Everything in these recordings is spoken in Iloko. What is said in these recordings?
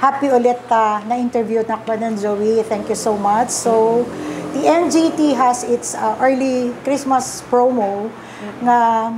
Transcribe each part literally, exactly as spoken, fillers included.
Happy ulit ta na-interview na ko, Joey. Thank you so much. So, the N G T has its uh, early Christmas promo nga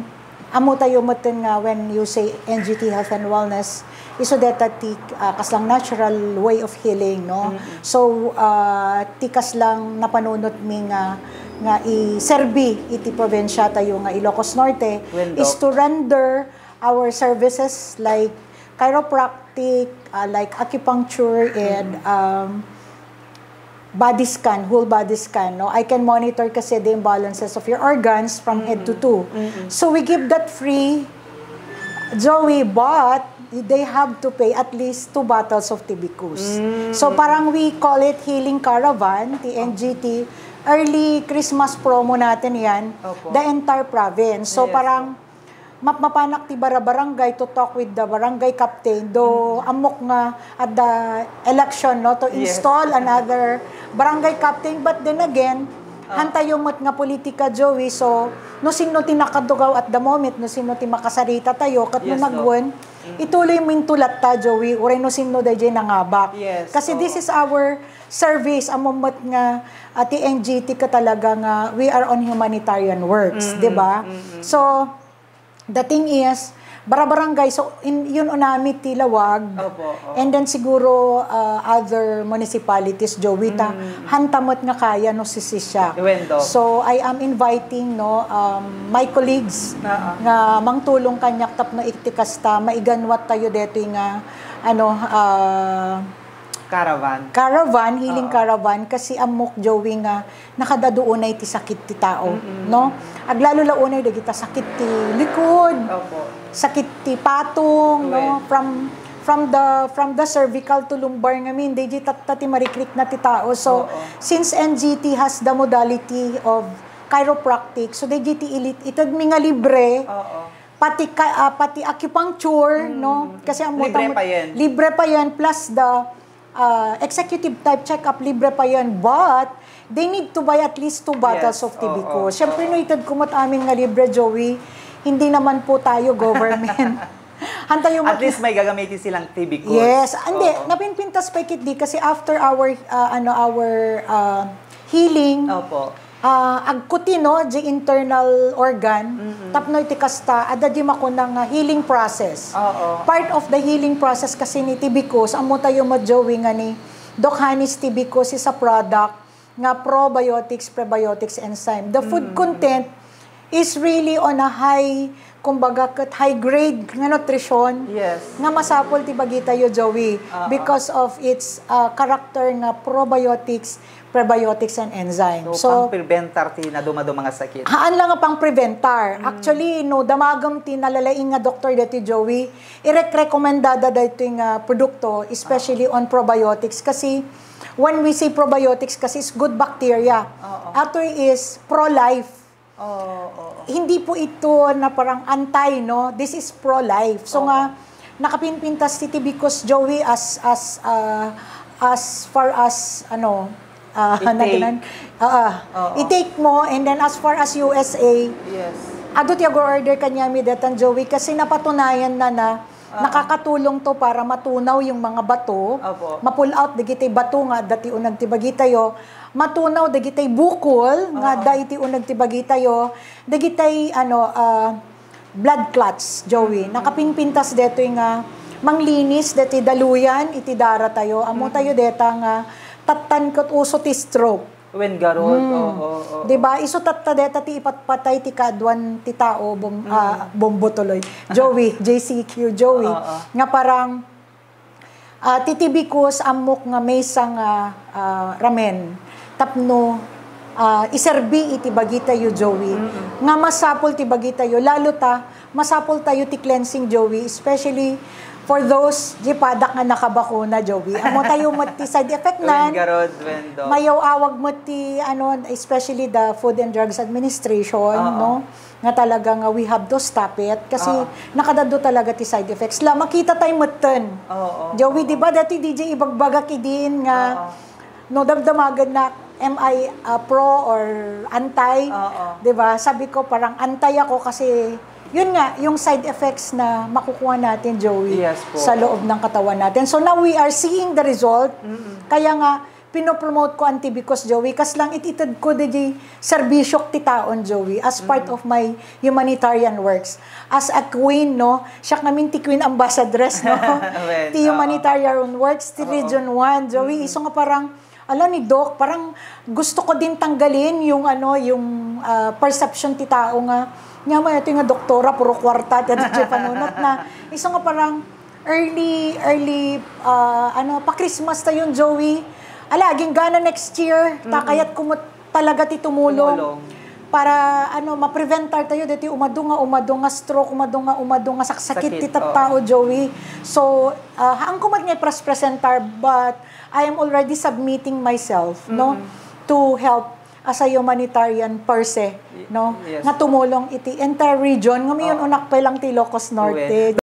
amo tayo metten nga when you say N G T Health and Wellness, isu deta ti uh, kaslang natural way of healing, no? So, uh, ti kaslang napanunot mi nga nga iserbi iti probinsya tayo nga Ilocos Norte is to render our services like chiropractic, uh, like acupuncture, and um, body scan, whole body scan. No, I can monitor kasi the imbalances of your organs from head to toe. So we give that free, Joey, but they have to pay at least two bottles of Tibicus. So parang we call it healing caravan, T N G T. Early Christmas promo natin yan, the entire province. So parang mapmapanak ti barabarangay to talk with the barangay captain, do ammok nga at the election, no, to install another barangay captain. But then again, hantayo met nga politika, Joey, so no sinno ti nakadugaw at the moment, no sinno ti makasarita tayo, ket no nagwen, ituloy mo intulatta, Joey, uray no sinno dayjay nangabak. Kasi this is our service, ammom met nga uh, T N G T ka talaga nga we are on humanitarian works, di ba? So, the thing is, barabarangay, so in, yun unami ti lawag. Opo, oo. And then siguro uh, other municipalities, Joey, ta hantamet nga kaya no sisisya. Iwendo. So I am inviting, no, um, my colleagues nga mangtulong kaniak tapno iti kasta maiganwat tayo detoy nga ano uh, Caravan. Caravan, healing caravan, kasi ammok, Joey, nga nakadado unay ti sakit ti tao, no? Aglalo la unay dagita sakit ti likod, sakit ti patong, no? From from the from the cervical to lumbar ngamin, dayjay tatta ti marikrikna ti tao. So, since N G T has the modality of chiropractic, so dayjay ti ilit ited mi nga libre, pati ka, ah, pati acupuncture, no? Kasi ang libre pa yan. Libre pa yan, plus the uh, executive type check-up, libre pa yan, but they need to buy at least two bottles of Tibicus. Siyempre, no, ited kumot amin nga libre, Joey, hindi naman po tayo government. Hantayo At least may gagamitin silang Tibicus. Yes. Hindi, napinpintas pa ikit di kasi after our, uh, ano, our uh, healing, Opo. Ah, agkuti, no, di internal organ, tapno iti kasta, adda di makuna nga healing process. Oo. Part of the healing process kasi ni Tibicus, ammo tayo, Joey, nga ni Doc Hanis, Tibicus is a product nga probiotics, prebiotics, enzyme. The food content is really on a high, kumbaga, ket high grade nga nutrition. Yes. Nga masapol ti bagitayo, Joey, because of its uh, character nga probiotics, prebiotics and enzyme. So, pang-preventar ti nadumaduma nga sakit. Haan lang nga pang-preventar. Actually, no, damagem ti nalalaing nga doktor deti, Joey, irek-rekomendada daytoy nga produkto, especially on probiotics. Kasi, when we say probiotics, kasi is good bacteria. Atoy is pro-life. Oo, oo. Hindi po ito na parang anti, no? This is pro-life. So nga, nakapinpintas ti Tibicus, Joey, as as uh, as far as ano, uh, I-take. Oo. I-take mo, and then as far as U S A, Yes. Adu ti ag-order kaniami detan, Joey, kasi napatunayan na na nakakatulong to para matunaw yung mga bato, Opo. ma-pull out dagiti bato nga adda ti uneg ti bagitayo, matunaw dagiti bukol nga adda iti uneg ti bagitayo, dagiti ano, ah, blood clots, Joey. Nakapinpintas detoy nga manglinis deti daluyan iti dara tayo. Ammo tayo deta nga tattan ket uso ti stroke. Wen garud, oo, oo. Di ba? Isu tatta deta ti ipatpatay ti kaaduan ti tao, bom, ah, bombo tuloy. Joey, J C Q, Joey. Oo. Nga parang, ah, ti Tibicus, ammok nga maysa nga, ah, ramen. Tapno, ah, iserbi iti bagitayo, Joey. Nga masapol ti bagitayo. Lalo ta, masapul tayo ti cleansing, Joey, especially for those di padak nga nakabakuna, Joey. Amo tayo met ti side effect nan. Wen garud, wen, Doc. Mayaw-awag met ti, ano, especially the Food and Drugs Administration, Oo. no? Nga talaga nga we have to stop it kasi Oo. nakadaddo talaga ti side effects. La, makita tayo metten. Oo. Joey, di ba, dati D J ibagbagak idin nga Oo. no damdamagen na, am I uh, pro or anti? Oo. Di ba? Sabi ko, parang anti ako kasi Yun nga, yung side effects na makukuha natin, Joey, Yes po. sa loob ng katawan natin. So now we are seeing the result. Kaya nga, pinopromote ko Antibicos, Joey, kas lang itited ko di serbisyok ti taon, Joey, as part of my humanitarian works. As a queen, no? Siya kami ti queen ambassadress, no? Well, Ti humanitarian works, ti Oo. Region one, Joey. Iso nga parang, ala ni Doc, parang gusto ko din tanggalin yung, ano, yung ah, perception ti tao nga, nga may ito nga doktora, puro kwarta, ti ito panunot na. Iso nga parang, early, early, ah, ano, pa-Christmas tayo, Joey. Ala, aging gana next year, ta kayat kumot talaga ti tumulong. Tumulong. Para, ano, ma-prevent tayo dati umadu nga, umadu nga stroke, umadu nga, umadu nga saksakit Sakit, ti oo. tattao, Joey. So, ah, haan ko man nga i-presentar, but I am already submitting myself, no, to help as a humanitarian per se, no, Yes. nga tumulong iti entire region, nga mayon Oo. unak pa lang ti Ilocos Norte.